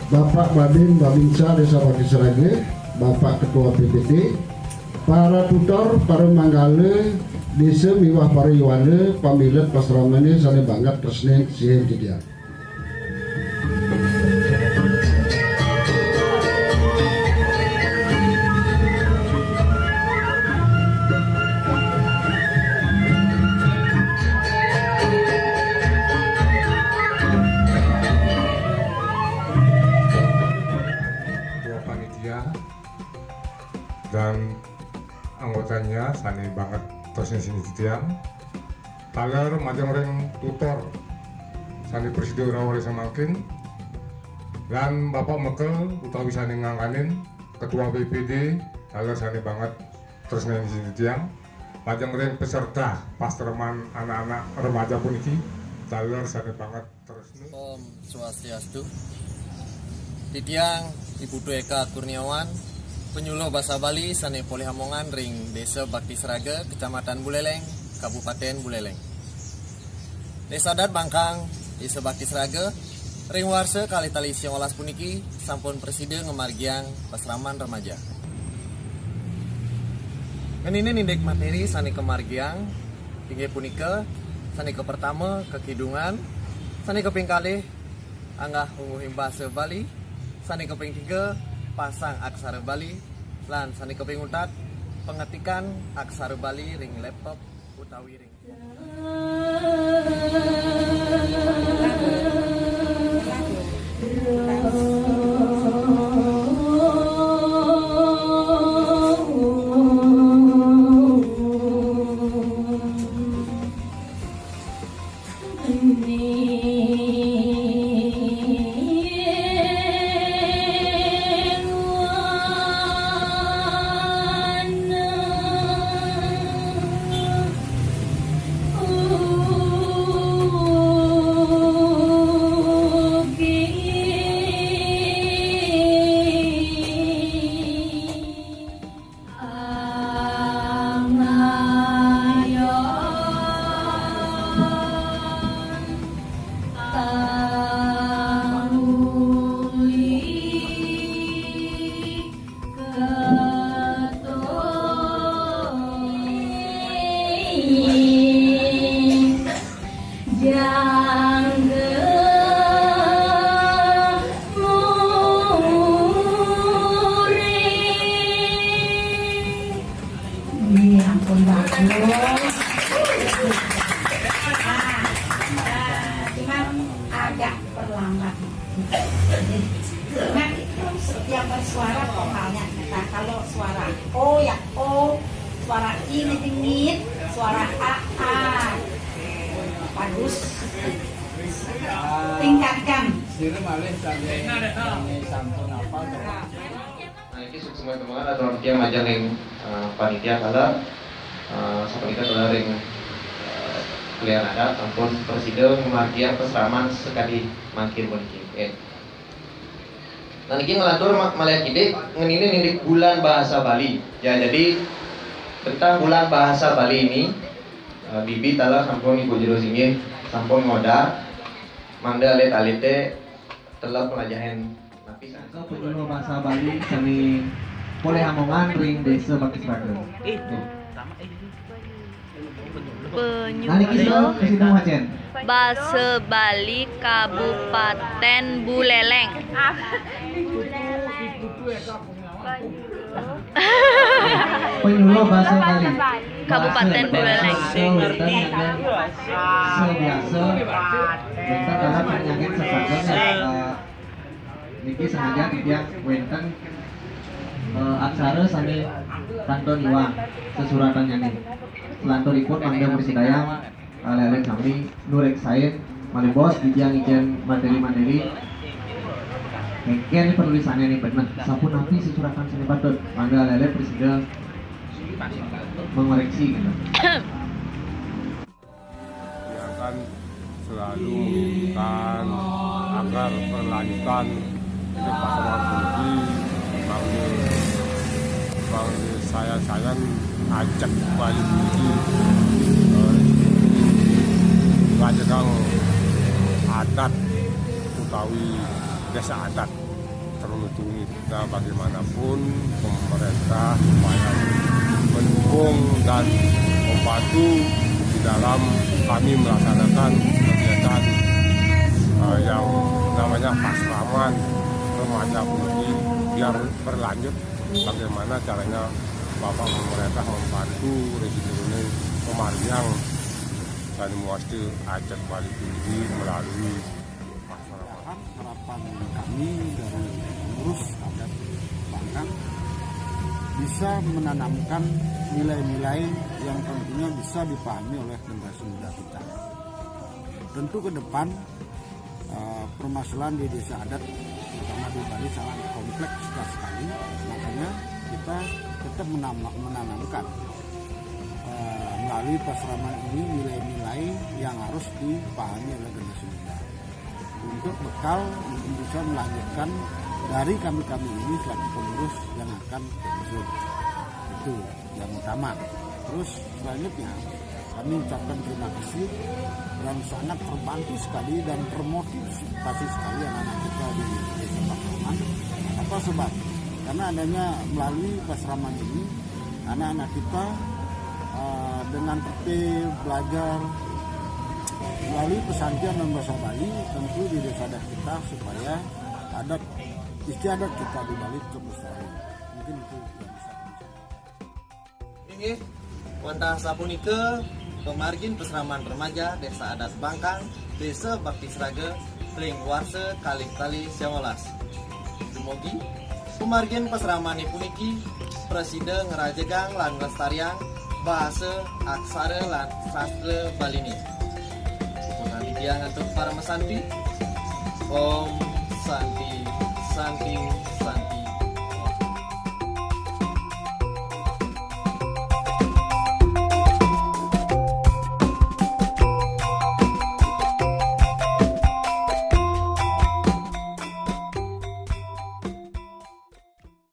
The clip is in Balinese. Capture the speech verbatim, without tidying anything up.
Bapak Babin Babinsa Desa Bakti Seraga, Bapak Ketua P P T, para tutor, para manggala desa miwah para yuwana pamilet pasramane sane banget tresna sihin titiang. Ketua panitia dan anggotanya sane banget tresna sihin titiang. Taler majeng ring tutor sane prasida rauh ring samangkin, lan Bapak Mekel utawi sane ngangganin ketua B P D, taler sane banget tresna sihin titiang, majeng ring peserta pasraman anak-anak remaja puniki, taler sane banget tresna. Om Swastiastu. Titiang I Putu Eka Kurniawan, panyuluh basa Bali sane polih amongan ring Desa Bakti Seraga, Kecamatan Buleleng, Kabupaten Buleleng. Desa Adat Bangkang, Desa Bakti Seraga, ring warsa kalih tali siang welas puniki sampun prasida ngamargiang pasraman remaja. Ngeninin indik materi sane kamargiang, inggih punika, sane kapertama, kakidungan, sane kaping kalih, anggah ungguhing basa Bali, sane kaping tiga, pasang aksara Bali, lan sane kaping untat, pangetikan aksara Bali ring laptop utawi ring Ini ampun, bagus. Nah, nah, cuman agak terlambat. Cuman itu yang bersuara vokalnya. Nah, kalau suara O ya O, suara I ini dingin, suara A A. Bagus. Tingkatkan. Sira malih sami, sami sampun apa to? Nah, iki suksma temenan atur titiang majeng ring, eh, panitia kala, eh, sapunika kala ring, eh, kelian adat sampun prasida ngamargiang pasraman sakadi mangkin puniki. Eh. Nah, niki nglantur ma-, malih kidik ngeninin indik Bulan Bahasa Bali. Ya, jadi tentang Bulan Bahasa Bali ini, eh, Bibi taler sampun Ibu Jero Singgih sampun ngodar, mangda alit-alite telep nglajahin napi sane. Panyuluh basa Bali sane polih amongan ring Desa Bakti Seraga. Penyuluh basa Bali Kabupaten Buleleng. Penyuluh basa Bali Kabupaten Buleleng. Basa wenten sebiasa, wenten dalam penyakit sesajen, eh, niki sengaja titiang wenten, eh, aksara sane kantun iwang sesuratannyane. Selanturipun mangda mrasidayang alit-alit sami nureksain malih bos titiang ngicen materi-materi. Engken penulisannyané beneh. Sapunapi sesuratan sane patut? Mangga alit-alit prasida mengoreksi gitu. Biarkan selalu menginginkan agar berlanjutan hidup pasangan puniki, mangke, mangke saya-saya ajak Bali puniki, eh, ngajegang adat utawi desa adat. Nah, bagaimanapun pemerintah supaya mendukung dan membantu di dalam kami melaksanakan kegiatan eh, yang namanya pasraman remaja Puniki biar berlanjut. Bagaimana caranya Bapak pemerintah membantu Resi Turune pemargiang dan muaste ajak balik Puniki melalui pasraman. Harapan kami dari pengurus adat Bangkang bisa menanamkan nilai-nilai yang tentunya bisa dipahami oleh generasi muda kita. Tentu ke depan eh, permasalahan di desa adat, terutama di Bali, sangat kompleks sekali. Makanya kita tetap menam- menanamkan eh, melalui pasraman ini nilai-nilai yang harus dipahami oleh generasi muda untuk bekal untuk bisa melanjutkan dari kami-kami ini selaku pengurus yang akan terjun. Itu yang utama. Terus selanjutnya kami ucapkan terima kasih dan sangat terbantu sekali dan termotivasi sekali anak-anak kita di Desa Pakraman. Apa sebab? Karena adanya melalui pasraman ini anak-anak kita uh, dengan tertib belajar melalui pesantren dan bahasa Bali tentu di desa adat kita supaya adat istiadat kita di Bali tetap lestari. Mungkin itu yang bisa kami sampaikan. Inggih, wantah sapunika pamargin pasraman remaja Desa Adat Bangkang, Desa Bakti Sraga, ring warsa kalih tali sangalas. Dumugi pamargin pasramane puniki prasida ngrajegang lan nglestariang basa, aksara lan sastra Baline. Punapi tiang antuk paramasanti. Om Santi, Santi, Santi.